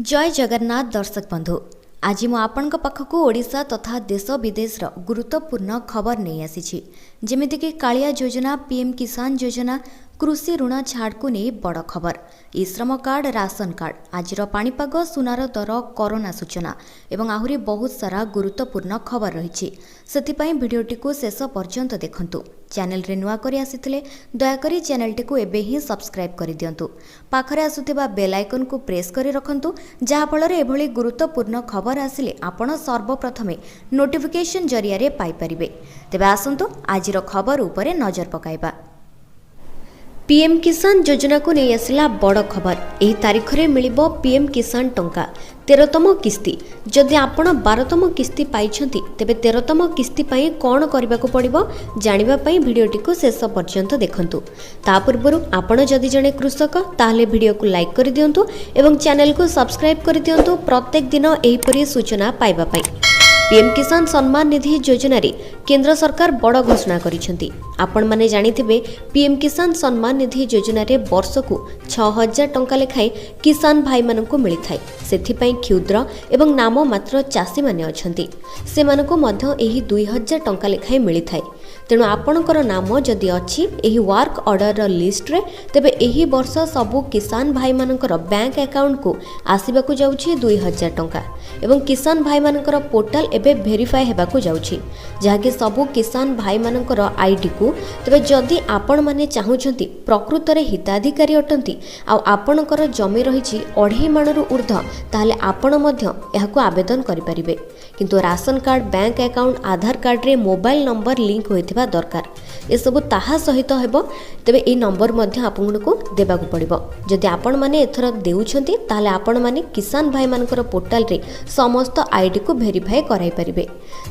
ଜୟ ଜଗନ୍ନାଥ ଦର୍ଶକ ବନ୍ଧୁ, ଆଜି ମୁଁ ଆପଣଙ୍କ ପାଖକୁ ଓଡ଼ିଶା ତଥା ଦେଶ ବିଦେଶର ଗୁରୁତ୍ୱପୂର୍ଣ୍ଣ ଖବର ନେଇ ଆସିଛି, ଯେମିତିକି କାଳିଆ ଯୋଜନା, ପିଏମ୍ କିଷାନ ଯୋଜନା, କୃଷି ଋଣ ଛାଡ଼କୁ ନେଇ ବଡ଼ ଖବର, ଇ ଶ୍ରମ କାର୍ଡ଼, ରାସନ କାର୍ଡ଼, ଆଜିର ପାଣିପାଗ, ସୁନାର ଦର, କରୋନା ସୂଚନା ଏବଂ ଆହୁରି ବହୁତ ସାରା ଗୁରୁତ୍ୱପୂର୍ଣ୍ଣ ଖବର ରହିଛି। ସେଥିପାଇଁ ଭିଡ଼ିଓଟିକୁ ଶେଷ ପର୍ଯ୍ୟନ୍ତ ଦେଖନ୍ତୁ। ଚ୍ୟାନେଲରେ ନୂଆ କରି ଆସିଥିଲେ ଦୟାକରି ଚ୍ୟାନେଲଟିକୁ ଏବେ ହିଁ ସବସ୍କ୍ରାଇବ୍ କରିଦିଅନ୍ତୁ। ପାଖରେ ଆସୁଥିବା ବେଲ୍ ଆଇକନ୍କୁ ପ୍ରେସ୍ କରି ରଖନ୍ତୁ, ଯାହାଫଳରେ ଏଭଳି ଗୁରୁତ୍ୱପୂର୍ଣ୍ଣ ଖବର ଆସିଲେ ଆପଣ ସର୍ବପ୍ରଥମେ ନୋଟିଫିକେସନ୍ ଜରିଆରେ ପାଇପାରିବେ। ତେବେ ଆସନ୍ତୁ ଆଜିର ଖବର ଉପରେ ନଜର ପକାଇବା। ପିଏମ୍ କିଷାନ ଯୋଜନାକୁ ନେଇ ଆସିଲା ବଡ଼ ଖବର। ଏହି ତାରିଖରେ ମିଳିବ ପିଏମ୍ କିଷାନ ଟଙ୍କା 13ତମ କିସ୍ତି। ଯଦି ଆପଣ 12ତମ କିସ୍ତି ପାଇଛନ୍ତି, ତେବେ 13ତମ କିସ୍ତି ପାଇଁ କ'ଣ କରିବାକୁ ପଡ଼ିବ ଜାଣିବା ପାଇଁ ଭିଡ଼ିଓଟିକୁ ଶେଷ ପର୍ଯ୍ୟନ୍ତ ଦେଖନ୍ତୁ। ତା ପୂର୍ବରୁ ଆପଣ ଯଦି ଜଣେ କୃଷକ, ତାହେଲେ ଭିଡ଼ିଓକୁ ଲାଇକ୍ କରିଦିଅନ୍ତୁ ଏବଂ ଚ୍ୟାନେଲକୁ ସବସ୍କ୍ରାଇବ୍ କରିଦିଅନ୍ତୁ ପ୍ରତ୍ୟେକ ଦିନ ଏହିପରି ସୂଚନା ପାଇବା ପାଇଁ। ପିଏମ୍ କିଷାନ ସମ୍ମାନ ନିଧି ଯୋଜନାରେ କେନ୍ଦ୍ର ସରକାର ବଡ଼ ଘୋଷଣା କରିଛନ୍ତି। ଆପଣମାନେ ଜାଣିଥିବେ, ପିଏମ୍ କିଷାନ ସମ୍ମାନ ନିଧି ଯୋଜନାରେ ବର୍ଷକୁ 6000 ଟଙ୍କା ଲେଖାଏଁ କିଷାନ ଭାଇମାନଙ୍କୁ ମିଳିଥାଏ। ସେଥିପାଇଁ କ୍ଷୁଦ୍ର ଏବଂ ନାମମାତ୍ର ଚାଷୀମାନେ ଅଛନ୍ତି, ସେମାନଙ୍କୁ ମଧ୍ୟ ଏହି 2000 ଟଙ୍କା ଲେଖାଏଁ ମିଳିଥାଏ। ତେଣୁ ଆପଣଙ୍କର ନାମ ଯଦି ଅଛି ଏହି ୱାର୍କ ଅର୍ଡରର ଲିଷ୍ଟରେ, ତେବେ ଏହି ବର୍ଷ ସବୁ କିଷାନ ଭାଇମାନଙ୍କର ବ୍ୟାଙ୍କ ଆକାଉଣ୍ଟକୁ ଆସିବାକୁ ଯାଉଛି 2000 ଟଙ୍କା ଏବଂ କିଷାନ ଭାଇମାନଙ୍କର ପୋର୍ଟାଲ ଏବେ ଭେରିଫାଏ ହେବାକୁ ଯାଉଛି, ଯାହାକି ସବୁ କିଷାନ ଭାଇମାନଙ୍କର ଆଇଡିକୁ। ତେବେ ଯଦି ଆପଣମାନେ ଚାହୁଁଛନ୍ତି, ପ୍ରକୃତରେ ହିତାଧିକାରୀ ଅଟନ୍ତି ଆଉ ଆପଣଙ୍କର ଜମି ରହିଛି ଅଢ଼େଇ ମାଣରୁ ଉର୍ଦ୍ଧ୍ୱ, ତାହେଲେ ଆପଣ ମଧ୍ୟ ଏହାକୁ ଆବେଦନ କରିପାରିବେ। କିନ୍ତୁ ରାସନ କାର୍ଡ଼, ବ୍ୟାଙ୍କ ଆକାଉଣ୍ଟ, ଆଧାର କାର୍ଡ଼ରେ ମୋବାଇଲ ନମ୍ବର ଲିଙ୍କ ହୋଇଥିବା ଦରକାର। ଏସବୁ ତାହା ସହିତ ହେବ। ତେବେ ଏହି ନମ୍ବର ମଧ୍ୟ ଆପଣଙ୍କୁ ଦେବାକୁ ପଡ଼ିବ। ଯଦି ଆପଣମାନେ ଏଥର ଦେଉଛନ୍ତି, ତାହେଲେ ଆପଣମାନେ କିଷାନ ଭାଇମାନଙ୍କର ପୋର୍ଟାଲରେ ସମସ୍ତ ଆଇଡିକୁ ଭେରିଫାଏ କରାଇପାରିବେ।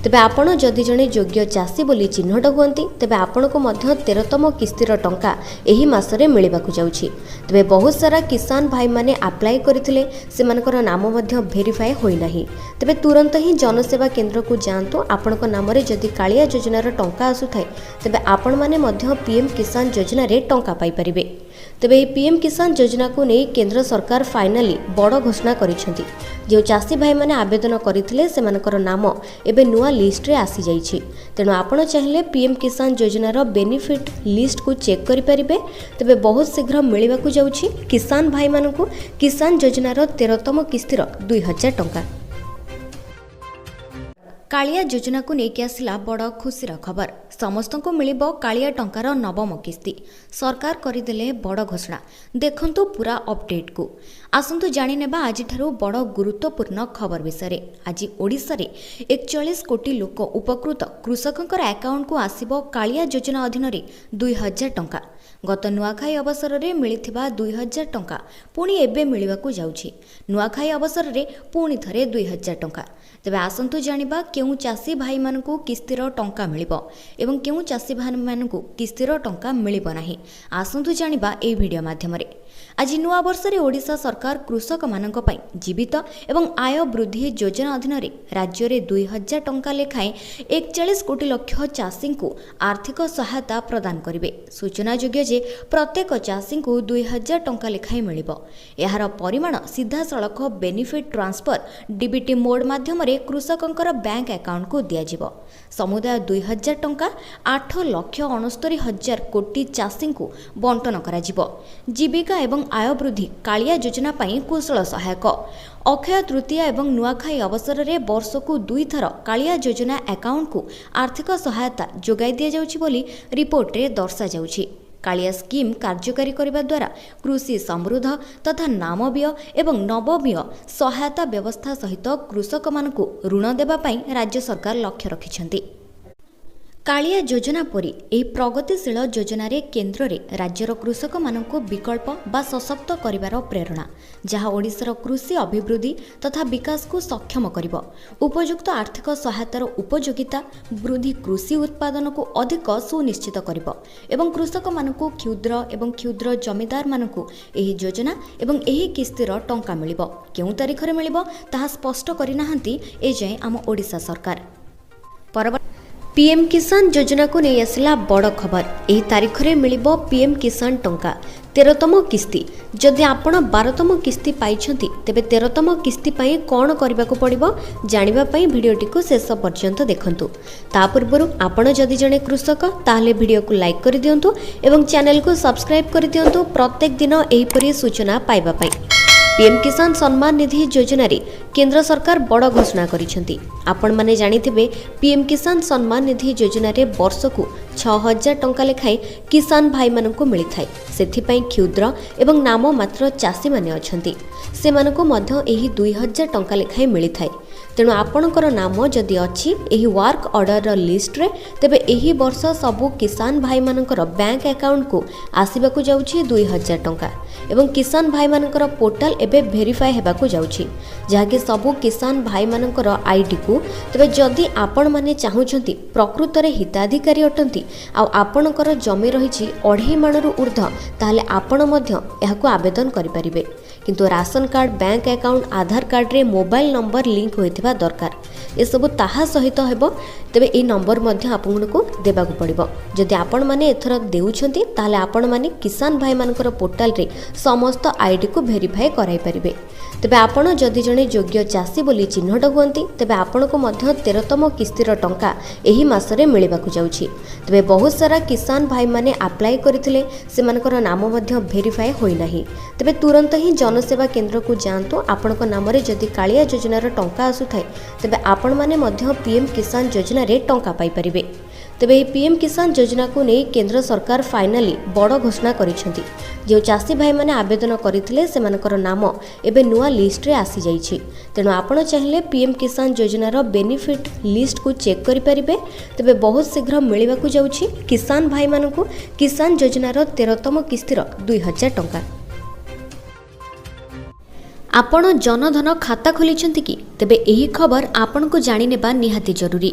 ତେବେ ଆପଣ ଯଦି ଜଣେ ଯୋଗ୍ୟ ଚାଷୀ ବୋଲି ଚିହ୍ନଟ ହୁଅନ୍ତି, ତେବେ ଆପଣଙ୍କୁ ମଧ୍ୟ 13ତମ କିସ୍ତିର ଟଙ୍କା ଏହି ମାସରେ ମିଳିବାକୁ ଯାଉଛି। ତେବେ ବହୁତ ସାରା କିଷାନ ଭାଇମାନେ ଆପ୍ଲାଏ କରିଥିଲେ, ସେମାନଙ୍କର ନାମ ମଧ୍ୟ ଭେରିଫାଏ ହୋଇନାହିଁ। ତେବେ ତୁରନ୍ତ ହିଁ ଜନସେବା କେନ୍ଦ୍ରକୁ ଯାଆନ୍ତୁ। ଆପଣଙ୍କ ନାମରେ ଯଦି କାଳିଆ ଯୋଜନାର ଟଙ୍କା ଆସୁଥାଏ, ତେବେ ଆପଣମାନେ ମଧ୍ୟ ପିଏମ୍ କିଷାନ ଯୋଜନାରେ ଟଙ୍କା ପାଇପାରିବେ। ତେବେ ଏହି ପିଏମ୍ କିଷାନ ଯୋଜନାକୁ ନେଇ କେନ୍ଦ୍ର ସରକାର ଫାଇନାଲି ବଡ଼ ଘୋଷଣା କରିଛନ୍ତି। ଯେଉଁ ଚାଷୀ ଭାଇମାନେ ଆବେଦନ କରିଥିଲେ, ସେମାନଙ୍କର ନାମ ଏବେ ନୂଆ ଲିଷ୍ଟରେ ଆସିଯାଇଛି। ତେଣୁ ଆପଣ ଚାହିଁଲେ ପିଏମ୍ କିଷାନ ଯୋଜନାର ବେନିଫିଟ୍ ଲିଷ୍ଟକୁ ଚେକ୍ କରିପାରିବେ। ତେବେ ବହୁତ ଶୀଘ୍ର ମିଳିବାକୁ ଯାଉଛି କିଷାନ ଭାଇମାନଙ୍କୁ କିଷାନ ଯୋଜନାର 13ତମ କିସ୍ତିର 2000 ଟଙ୍କା। କାଳିଆ ଯୋଜନାକୁ ନେଇକି ଆସିଲା ବଡ଼ ଖୁସିର ଖବର। ସମସ୍ତଙ୍କୁ ମିଳିବ କାଳିଆ ଟଙ୍କାର ନବମ କିସ୍ତି। ସରକାର କରିଦେଲେ ବଡ଼ ଘୋଷଣା। ଦେଖନ୍ତୁ ପୁରା ଅପଡେଟ୍କୁ। ଆସନ୍ତୁ ଜାଣିନେବା ଆଜିଠାରୁ ବଡ଼ ଗୁରୁତ୍ୱପୂର୍ଣ୍ଣ ଖବର ବିଷୟରେ। ଆଜି ଓଡ଼ିଶାରେ 41 କୋଟି ଲୋକ ଉପକୃତ କୃଷକଙ୍କର ଆକାଉଣ୍ଟକୁ ଆସିବ କାଳିଆ ଯୋଜନା ଅଧୀନରେ 2000 ଟଙ୍କା। ଗତ ନୂଆଖାଇ ଅବସରରେ ମିଳିଥିବା 2000 ଟଙ୍କା ପୁଣି ଏବେ ମିଳିବାକୁ ଯାଉଛି। ନୂଆଖାଇ ଅବସରରେ ପୁଣି ଥରେ 2000 ଟଙ୍କା। ତେବେ ଆସନ୍ତୁ ଜାଣିବା କେଉଁ ଚାଷୀ ଭାଇମାନଙ୍କୁ କିସ୍ତିର ଟଙ୍କା ମିଳିବ ଏବଂ କେଉଁ ଚାଷୀ ଭାଇମାନଙ୍କୁ କିସ୍ତିର ଟଙ୍କା ମିଳିବ ନାହିଁ। ଆସନ୍ତୁ ଜାଣିବା ଏହି ଭିଡ଼ିଓ ମାଧ୍ୟମରେ। ଆଜି ନୂଆବର୍ଷରେ ଓଡ଼ିଶା ସରକାର କୃଷକମାନଙ୍କ ପାଇଁ ଜୀବିତ ଏବଂ ଆୟ ବୃଦ୍ଧି ଯୋଜନା ଅଧୀନରେ ରାଜ୍ୟରେ 2000 ଟଙ୍କା ଲେଖାଏଁ 41 କୋଟି ଲକ୍ଷ ଚାଷୀଙ୍କୁ ଆର୍ଥିକ ସହାୟତା ପ୍ରଦାନ କରିବେ। ସୂଚନାଯୋଗ୍ୟ ଯେ ପ୍ରତ୍ୟେକ ଚାଷୀଙ୍କୁ 2000 ଟଙ୍କା ଲେଖାଏଁ ମିଳିବ। ଏହାର ପରିମାଣ ସିଧାସଳଖ ବେନିଫିଟ୍ ଟ୍ରାନ୍ସଫର ଡିବିଟି ମୋଡ୍ ମାଧ୍ୟମରେ କୃଷକଙ୍କର ବ୍ୟାଙ୍କ ଆକାଉଣ୍ଟକୁ ଦିଆଯିବ। ସମୁଦାୟ 2000 ଟଙ୍କା 8,69,000 କୋଟି ଚାଷୀଙ୍କୁ ବଣ୍ଟନ କରାଯିବ। ଜୀବିକା ଏବଂ ଆୟ ବୃଦ୍ଧି କାଳିଆ ଯୋଜନା ପାଇଁ କୁଶଳ ସହାୟକ। ଅକ୍ଷୟ ତୃତୀୟା ଏବଂ ନୂଆଖାଇ ଅବସରରେ ବର୍ଷକୁ ଦୁଇଥର କାଳିଆ ଯୋଜନା ଆକାଉଣ୍ଟକୁ ଆର୍ଥିକ ସହାୟତା ଯୋଗାଇ ଦିଆଯାଉଛି ବୋଲି ରିପୋର୍ଟରେ ଦର୍ଶାଯାଉଛି। କାଳିଆ ସ୍କିମ୍ କାର୍ଯ୍ୟକାରୀ କରିବା ଦ୍ୱାରା କୃଷି ସମୃଦ୍ଧ ତଥା ନାମବୀୟ ଏବଂ ନବମୀୟ ସହାୟତା ବ୍ୟବସ୍ଥା ସହିତ କୃଷକମାନଙ୍କୁ ଋଣ ଦେବା ପାଇଁ ରାଜ୍ୟ ସରକାର ଲକ୍ଷ୍ୟ ରଖିଛନ୍ତି। କାଳିଆ ଯୋଜନା ପରି ଏହି ପ୍ରଗତିଶୀଳ ଯୋଜନାରେ କେନ୍ଦ୍ରରେ ରାଜ୍ୟର କୃଷକମାନଙ୍କୁ ବିକଳ୍ପ ବା ସଶକ୍ତ କରିବାର ପ୍ରେରଣା, ଯାହା ଓଡ଼ିଶାର କୃଷି ଅଭିବୃଦ୍ଧି ତଥା ବିକାଶକୁ ସକ୍ଷମ କରିବ। ଉପଯୁକ୍ତ ଆର୍ଥିକ ସହାୟତାର ଉପଯୋଗିତା ବୃଦ୍ଧି କୃଷି ଉତ୍ପାଦନକୁ ଅଧିକ ସୁନିଶ୍ଚିତ କରିବ ଏବଂ କୃଷକମାନଙ୍କୁ, କ୍ଷୁଦ୍ର ଏବଂ କ୍ଷୁଦ୍ର ଜମିଦାରମାନଙ୍କୁ ଏହି ଯୋଜନା ଏବଂ ଏହି କିସ୍ତିର ଟଙ୍କା ମିଳିବ। କେଉଁ ତାରିଖରେ ମିଳିବ, ତାହା ସ୍ପଷ୍ଟ କରିନାହାନ୍ତି ଏଯାଏଁ ଆମ ଓଡ଼ିଶା ସରକାର। ପରବର୍ତ୍ତୀ ପିଏମ୍ କିଷାନ ଯୋଜନାକୁ ନେଇ ଆସିଲା ବଡ଼ ଖବର। ଏହି ତାରିଖରେ ମିଳିବ ପିଏମ୍ କିଷାନ ଟଙ୍କା 13ତମ କିସ୍ତି। ଯଦି ଆପଣ 12ତମ କିସ୍ତି ପାଇଛନ୍ତି, ତେବେ 13ତମ କିସ୍ତି ପାଇଁ କ'ଣ କରିବାକୁ ପଡ଼ିବ ଜାଣିବା ପାଇଁ ଭିଡ଼ିଓଟିକୁ ଶେଷ ପର୍ଯ୍ୟନ୍ତ ଦେଖନ୍ତୁ। ତା ପୂର୍ବରୁ ଆପଣ ଯଦି ଜଣେ କୃଷକ, ତାହେଲେ ଭିଡ଼ିଓକୁ ଲାଇକ୍ କରିଦିଅନ୍ତୁ ଏବଂ ଚ୍ୟାନେଲକୁ ସବସ୍କ୍ରାଇବ୍ କରିଦିଅନ୍ତୁ ପ୍ରତ୍ୟେକ ଦିନ ଏହିପରି ସୂଚନା ପାଇବା ପାଇଁ। ପିଏମ୍ କିଷାନ ସମ୍ମାନ ନିଧି ଯୋଜନାରେ କେନ୍ଦ୍ର ସରକାର ବଡ଼ ଘୋଷଣା କରିଛନ୍ତି। ଆପଣମାନେ ଜାଣିଥିବେ, ପିଏମ୍ କିଷାନ ସମ୍ମାନ ନିଧି ଯୋଜନାରେ ବର୍ଷକୁ 6000 ଟଙ୍କା ଲେଖାଏଁ କିଷାନ ଭାଇମାନଙ୍କୁ ମିଳିଥାଏ। ସେଥିପାଇଁ କ୍ଷୁଦ୍ର ଏବଂ ନାମମାତ୍ର ଚାଷୀମାନେ ଅଛନ୍ତି, ସେମାନଙ୍କୁ ମଧ୍ୟ ଏହି 2000 ଟଙ୍କା ଲେଖାଏଁ ମିଳିଥାଏ। ତେଣୁ ଆପଣଙ୍କର ନାମ ଯଦି ଅଛି ଏହି ୱାର୍କ ଅର୍ଡରର ଲିଷ୍ଟରେ, ତେବେ ଏହି ବର୍ଷ ସବୁ କିଷାନ ଭାଇମାନଙ୍କର ବ୍ୟାଙ୍କ ଆକାଉଣ୍ଟକୁ ଆସିବାକୁ ଯାଉଛି 2000 ଟଙ୍କା ଏବଂ କିଷାନ ଭାଇମାନଙ୍କର ପୋର୍ଟାଲ ଏବେ ଭେରିଫାଏ ହେବାକୁ ଯାଉଛି, ଯାହାକି ସବୁ କିଷାନ ଭାଇମାନଙ୍କର ଆଇଡିକୁ। ତେବେ ଯଦି ଆପଣମାନେ ଚାହୁଁଛନ୍ତି, ପ୍ରକୃତରେ ହିତାଧିକାରୀ ଅଟନ୍ତି ଆଉ ଆପଣଙ୍କର ଜମି ରହିଛି 2.5 ମାଣରୁ ଉର୍ଦ୍ଧ୍ୱ, ତାହେଲେ ଆପଣ ମଧ୍ୟ ଏହାକୁ ଆବେଦନ କରିପାରିବେ। କିନ୍ତୁ ରାସନ କାର୍ଡ଼, ବ୍ୟାଙ୍କ ଆକାଉଣ୍ଟ, ଆଧାର କାର୍ଡ଼ରେ ମୋବାଇଲ ନମ୍ବର ଲିଙ୍କ ହୋଇଥିବା ଦରକାର। ଏସବୁ ତାହା ସହିତ ହେବ। ତେବେ ଏହି ନମ୍ବର ମଧ୍ୟ ଆପଣଙ୍କୁ ଦେବାକୁ ପଡ଼ିବ। ଯଦି ଆପଣମାନେ ଏଥର ଦେଉଛନ୍ତି, ତାହେଲେ ଆପଣମାନେ କିଷାନ ଭାଇମାନଙ୍କର ପୋର୍ଟାଲରେ ସମସ୍ତ ଆଇଡ଼ିକୁ ଭେରିଫାଏ କରାଇପାରିବେ। ତେବେ ଆପଣ ଯଦି ଜଣେ ଯୋଗ୍ୟ ଚାଷୀ ବୋଲି ଚିହ୍ନଟ ହୁଅନ୍ତି, ତେବେ ଆପଣଙ୍କୁ ମଧ୍ୟ 13ତମ କିସ୍ତିର ଟଙ୍କା ଏହି ମାସରେ ମିଳିବାକୁ ଯାଉଛି। ତେବେ ବହୁତ ସାରା କିଷାନ ଭାଇମାନେ ଆପ୍ଲାଏ କରିଥିଲେ, ସେମାନଙ୍କର ନାମ ମଧ୍ୟ ଭେରିଫାଏ ହୋଇନାହିଁ। ତେବେ ତୁରନ୍ତ ହିଁ ଜନସେବା କେନ୍ଦ୍ରକୁ ଯାଆନ୍ତୁ। ଆପଣଙ୍କ ନାମରେ ଯଦି କାଳିଆ ଯୋଜନାର ଟଙ୍କା ଆସୁଥାଏ, ତେବେ ଆପଣମାନେ ମଧ୍ୟ ପିଏମ୍ କିଷାନ ଯୋଜନାରେ ଟଙ୍କା ପାଇପାରିବେ। ତେବେ ଏହି ପିଏମ୍ କିଷାନ ଯୋଜନାକୁ ନେଇ କେନ୍ଦ୍ର ସରକାର ଫାଇନାଲି ବଡ଼ ଘୋଷଣା କରିଛନ୍ତି। ଯେଉଁ ଚାଷୀ ଭାଇମାନେ ଆବେଦନ କରିଥିଲେ, ସେମାନଙ୍କର ନାମ ଏବେ ନୂଆ ଲିଷ୍ଟରେ ଆସିଯାଇଛି। ତେଣୁ ଆପଣ ଚାହିଁଲେ ପିଏମ୍ କିଷାନ ଯୋଜନାର ବେନିଫିଟ୍ ଲିଷ୍ଟକୁ ଚେକ୍ କରିପାରିବେ। ତେବେ ବହୁତ ଶୀଘ୍ର ମିଳିବାକୁ ଯାଉଛି କିଷାନ ଭାଇମାନଙ୍କୁ କିଷାନ ଯୋଜନାର 13ତମ କିସ୍ତିର 2000 ଟଙ୍କା। ଆପଣ ଜନଧନ ଖାତା ଖୋଲିଛନ୍ତି କି? ତେବେ ଏହି ଖବର ଆପଣଙ୍କୁ ଜାଣିନେବା ନିହାତି ଜରୁରୀ।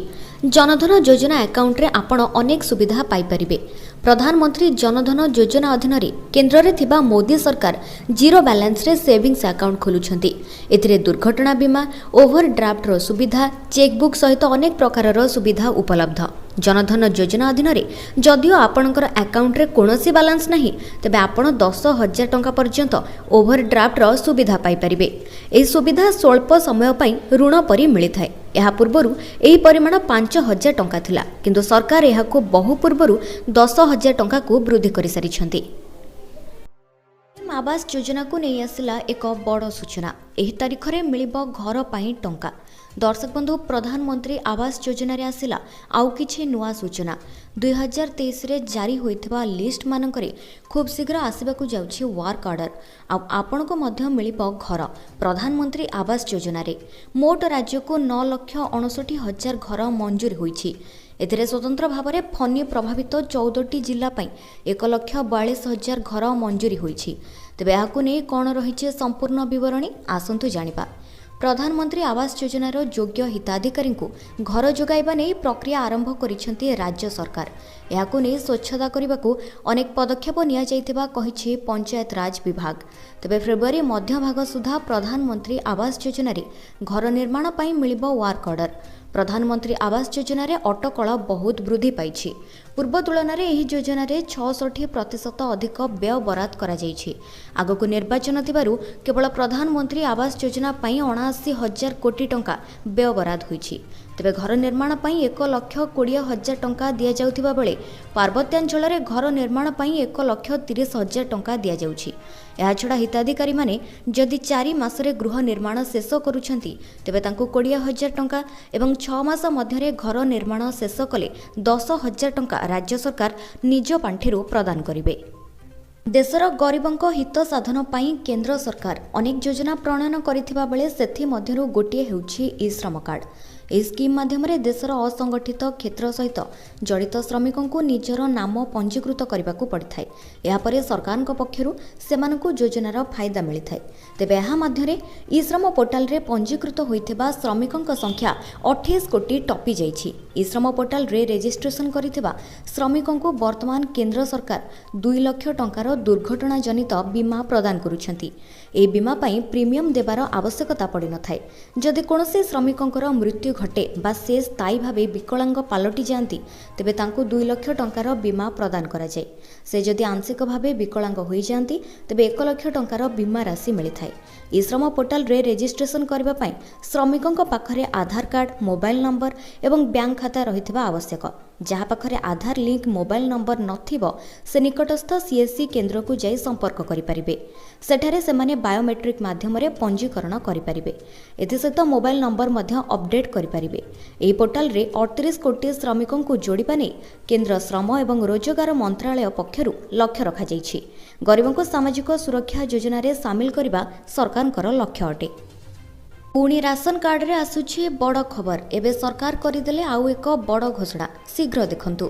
ଜନଧନ ଯୋଜନା ଆକାଉଣ୍ଟରେ ଆପଣ ଅନେକ ସୁବିଧା ପାଇପାରିବେ। ପ୍ରଧାନମନ୍ତ୍ରୀ ଜନଧନ ଯୋଜନା ଅଧୀନରେ କେନ୍ଦ୍ରରେ ଥିବା ମୋଦି ସରକାର ଜିରୋ ବାଲାନ୍ସରେ ସେଭିଂସ୍ ଆକାଉଣ୍ଟ ଖୋଲୁଛନ୍ତି। ଏଥିରେ ଦୁର୍ଘଟଣା ବୀମା, ଓଭରଡ୍ରାଫ୍ଟର ସୁବିଧା, ଚେକବୁକ୍ ସହିତ ଅନେକ ପ୍ରକାରର ସୁବିଧା ଉପଲବ୍ଧ। ଜନଧନ ଯୋଜନା ଅଧୀନରେ ଯଦିଓ ଆପଣଙ୍କର ଆକାଉଣ୍ଟରେ କୌଣସି ବାଲାନ୍ସ ନାହିଁ, ତେବେ ଆପଣ 10,000 ଟଙ୍କା ପର୍ଯ୍ୟନ୍ତ ଓଭରଡ୍ରାଫ୍ଟର ସୁବିଧା ପାଇପାରିବେ। ଏହି ସୁବିଧା ସ୍ୱଳ୍ପ ସମୟ ପାଇଁ ଋଣ ପରି ମିଳିଥାଏ। ଏହା ପୂର୍ବରୁ ଏହି ପରିମାଣ 5000 ଟଙ୍କା ଥିଲା, କିନ୍ତୁ ସରକାର ଏହାକୁ ବହୁ ପୂର୍ବରୁ 10,000 ଟଙ୍କାକୁ ବୃଦ୍ଧି କରିସାରିଛନ୍ତି। ଆବାସ ଯୋଜନାକୁ ନେଇ ଆସିଲା ଏକ ବଡ଼ ସୂଚନା। ଏହି ତାରିଖରେ ମିଳିବ ଘର ପାଇଁ ଟଙ୍କା। ଦର୍ଶକ ବନ୍ଧୁ, ପ୍ରଧାନମନ୍ତ୍ରୀ ଆବାସ ଯୋଜନାରେ ଆସିଲା ଆଉ କିଛି ନୂଆ ସୂଚନା। 2023ରେ ଜାରି ହୋଇଥିବା ଲିଷ୍ଟମାନଙ୍କରେ ଖୁବ୍ ଶୀଘ୍ର ଆସିବାକୁ ଯାଉଛି ୱାର୍କ ଅର୍ଡର ଆଉ ଆପଣଙ୍କୁ ମଧ୍ୟ ମିଳିବ ଘର। ପ୍ରଧାନମନ୍ତ୍ରୀ ଆବାସ ଯୋଜନାରେ ମୋଟ ରାଜ୍ୟକୁ 9,59,000 ଘର ମଞ୍ଜୁର ହୋଇଛି। ଏଥିରେ ସ୍ୱତନ୍ତ୍ର ଭାବରେ ଫନି ପ୍ରଭାବିତ 14ଟି ଜିଲ୍ଲା ପାଇଁ 1,42,000 ଘର ମଞ୍ଜୁରୀ ହୋଇଛି। ତେବେ ଏହାକୁ ନେଇ କ'ଣ ରହିଛି ସମ୍ପୂର୍ଣ୍ଣ ବିବରଣୀ, ଆସନ୍ତୁ ଜାଣିବା। ପ୍ରଧାନମନ୍ତ୍ରୀ ଆବାସ ଯୋଜନାର ଯୋଗ୍ୟ ହିତାଧିକାରୀଙ୍କୁ ଘର ଯୋଗାଇବା ନେଇ ପ୍ରକ୍ରିୟା ଆରମ୍ଭ କରିଛନ୍ତି ରାଜ୍ୟ ସରକାର। ଏହାକୁ ନେଇ ସ୍ୱଚ୍ଛତା କରିବାକୁ ଅନେକ ପଦକ୍ଷେପ ନିଆଯାଇଥିବା କହିଛି ପଞ୍ଚାୟତରାଜ ବିଭାଗ। ତେବେ ଫେବୃଆରୀ ମଧ୍ୟଭାଗ ସୁଦ୍ଧା ପ୍ରଧାନମନ୍ତ୍ରୀ ଆବାସ ଯୋଜନାରେ ଘର ନିର୍ମାଣ ପାଇଁ ମିଳିବ ୱାର୍କ ଅର୍ଡର। ପ୍ରଧାନମନ୍ତ୍ରୀ ଆବାସ ଯୋଜନାରେ ଅଟକଳ ବହୁତ ବୃଦ୍ଧି ପାଇଛି। ପୂର୍ବ ତୁଳନାରେ ଏହି ଯୋଜନାରେ 66% ଅଧିକ ବ୍ୟୟ ବରାଦ କରାଯାଇଛି। ଆଗକୁ ନିର୍ବାଚନ ଥିବାରୁ କେବଳ ପ୍ରଧାନମନ୍ତ୍ରୀ ଆବାସ ଯୋଜନା ପାଇଁ 79,000 କୋଟି ଟଙ୍କା ବ୍ୟୟ ବରାଦ ହୋଇଛି। ତେବେ ଘର ନିର୍ମାଣ ପାଇଁ 1,20,000 ଟଙ୍କା ଦିଆଯାଉଥିବା ବେଳେ ପାର୍ବତ୍ୟାଞ୍ଚଳରେ ଘର ନିର୍ମାଣ ପାଇଁ 1,30,000 ଟଙ୍କା ଦିଆଯାଉଛି। ଏହାଛଡ଼ା ହିତାଧିକାରୀମାନେ ଯଦି 4 ମାସରେ ଗୃହ ନିର୍ମାଣ ଶେଷ କରୁଛନ୍ତି, ତେବେ ତାଙ୍କୁ 20,000 ଟଙ୍କା ଏବଂ 6 ମାସ ମଧ୍ୟରେ ଘର ନିର୍ମାଣ ଶେଷ କଲେ 10,000 ଟଙ୍କା ରାଜ୍ୟ ସରକାର ନିଜ ପାଣ୍ଠିରୁ ପ୍ରଦାନ କରିବେ। ଦେଶର ଗରିବଙ୍କ ହିତ ସାଧନ ପାଇଁ କେନ୍ଦ୍ର ସରକାର ଅନେକ ଯୋଜନା ପ୍ରଣୟନ କରିଥିବା ବେଳେ ସେଥିମଧ୍ୟରୁ ଗୋଟିଏ ହେଉଛି ଇ ଶ୍ରମ କାର୍ଡ଼। ଏହି ସ୍କିମ୍ ମାଧ୍ୟମରେ ଦେଶର ଅସଂଗଠିତ କ୍ଷେତ୍ର ସହିତ ଜଡ଼ିତ ଶ୍ରମିକଙ୍କୁ ନିଜର ନାମ ପଞ୍ଜୀକୃତ କରିବାକୁ ପଡ଼ିଥାଏ। ଏହାପରେ ସରକାରଙ୍କ ପକ୍ଷରୁ ସେମାନଙ୍କୁ ଯୋଜନାର ଫାଇଦା ମିଳିଥାଏ। ତେବେ ଏହା ମଧ୍ୟରେ ଇ ଶ୍ରମ ପୋର୍ଟାଲରେ ପଞ୍ଜୀକୃତ ହୋଇଥିବା ଶ୍ରମିକଙ୍କ ସଂଖ୍ୟା 28 କୋଟି ଟପି ଯାଇଛି। ଇ ଶ୍ରମ ପୋର୍ଟାଲରେ ରେଜିଷ୍ଟ୍ରେସନ କରିଥିବା ଶ୍ରମିକଙ୍କୁ ବର୍ତ୍ତମାନ କେନ୍ଦ୍ର ସରକାର 2 ଲକ୍ଷ ଟଙ୍କାର ଦୁର୍ଘଟଣାଜନିତ ବୀମା ପ୍ରଦାନ କରୁଛନ୍ତି। ଏହି ବୀମା ପାଇଁ ପ୍ରିମିୟମ ଦେବାର ଆବଶ୍ୟକତା ପଡ଼ିନଥାଏ। ଯଦି କୌଣସି ଶ୍ରମିକଙ୍କର ମୃତ୍ୟୁ ଘଟେ ବା ସେ ସ୍ଥାୟୀ ଭାବେ ବିକଳାଙ୍ଗ ପାଲଟି ଯାଆନ୍ତି, ତେବେ ତାଙ୍କୁ 2 ଲକ୍ଷ ଟଙ୍କାର ବୀମା ପ୍ରଦାନ କରାଯାଏ। ସେ ଯଦି ଆଂଶିକ ଭାବେ ବିକଳାଙ୍ଗ ହୋଇଯାଆନ୍ତି, ତେବେ 1 ଲକ୍ଷ ଟଙ୍କାର ବୀମା ରାଶି ମିଳିଥାଏ। ଇ ଶ୍ରମ ପୋର୍ଟାଲରେ ରେଜିଷ୍ଟ୍ରେସନ କରିବା ପାଇଁ ଶ୍ରମିକଙ୍କ ପାଖରେ ଆଧାର କାର୍ଡ, ମୋବାଇଲ ନମ୍ବର ଏବଂ ବ୍ୟାଙ୍କ ଖାତା ରହିଥିବା ଆବଶ୍ୟକ। ଯାହା ପାଖରେ ଆଧାର ଲିଙ୍କ ମୋବାଇଲ ନମ୍ବର ନଥିବ, ସେ ନିକଟସ୍ଥ ସିଏସ୍ସି କେନ୍ଦ୍ରକୁ ଯାଇ ସମ୍ପର୍କ କରିପାରିବେ। ସେଠାରେ ସେମାନେ ବାୟୋମେଟ୍ରିକ୍ ମାଧ୍ୟମରେ ପଞ୍ଜୀକରଣ କରିପାରିବେ। ଏଥିସହିତ ମୋବାଇଲ ନମ୍ବର ମଧ୍ୟ ଅପଡେଟ୍ କରିପାରିବେ। ଏହି ପୋର୍ଟାଲରେ 38 କୋଟି ଶ୍ରମିକଙ୍କୁ ଯୋଡ଼ିବା ନେଇ କେନ୍ଦ୍ର ଶ୍ରମ ଏବଂ ରୋଜଗାର ମନ୍ତ୍ରାଳୟ ପକ୍ଷରୁ ଲକ୍ଷ୍ୟ ରଖାଯାଇଛି। ଗରିବଙ୍କୁ ସାମାଜିକ ସୁରକ୍ଷା ଯୋଜନାରେ ସାମିଲ କରିବା ସରକାରଙ୍କର ଲକ୍ଷ୍ୟ ଅଟେ। ପୁଣି ରାସନ କାର୍ଡରେ ଆସୁଛି ବଡ଼ ଖବର। ଏବେ ସରକାର କରିଦେଲେ ଆଉ ଏକ ବଡ଼ ଘୋଷଣା। ଶୀଘ୍ର ଦେଖନ୍ତୁ।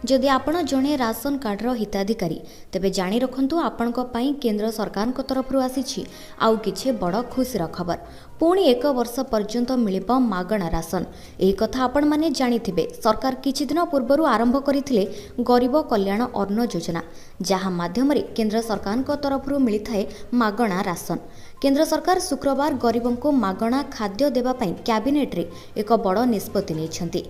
ଯଦି ଆପଣ ଜଣେ ରାସନ କାର୍ଡର ହିତାଧିକାରୀ, ତେବେ ଜାଣି ରଖନ୍ତୁ, ଆପଣଙ୍କ ପାଇଁ କେନ୍ଦ୍ର ସରକାରଙ୍କ ତରଫରୁ ଆସିଛି ଆଉ କିଛି ବଡ଼ ଖୁସିର ଖବର। ପୁଣି ଏକ ବର୍ଷ ପର୍ଯ୍ୟନ୍ତ ମିଳିବ ମାଗଣା ରାସନ। ଏହି କଥା ଆପଣମାନେ ଜାଣିଥିବେ। ସରକାର କିଛି ଦିନ ପୂର୍ବରୁ ଆରମ୍ଭ କରିଥିଲେ ଗରିବ କଲ୍ୟାଣ ଅନ୍ନ ଯୋଜନା, ଯାହା ମାଧ୍ୟମରେ କେନ୍ଦ୍ର ସରକାରଙ୍କ ତରଫରୁ ମିଳିଥାଏ ମାଗଣା ରାସନ। କେନ୍ଦ୍ର ସରକାର ଶୁକ୍ରବାର ଗରିବଙ୍କୁ ମାଗଣା ଖାଦ୍ୟ ଦେବା ପାଇଁ କ୍ୟାବିନେଟ୍ରେ ଏକ ବଡ଼ ନିଷ୍ପତ୍ତି ନେଇଛନ୍ତି।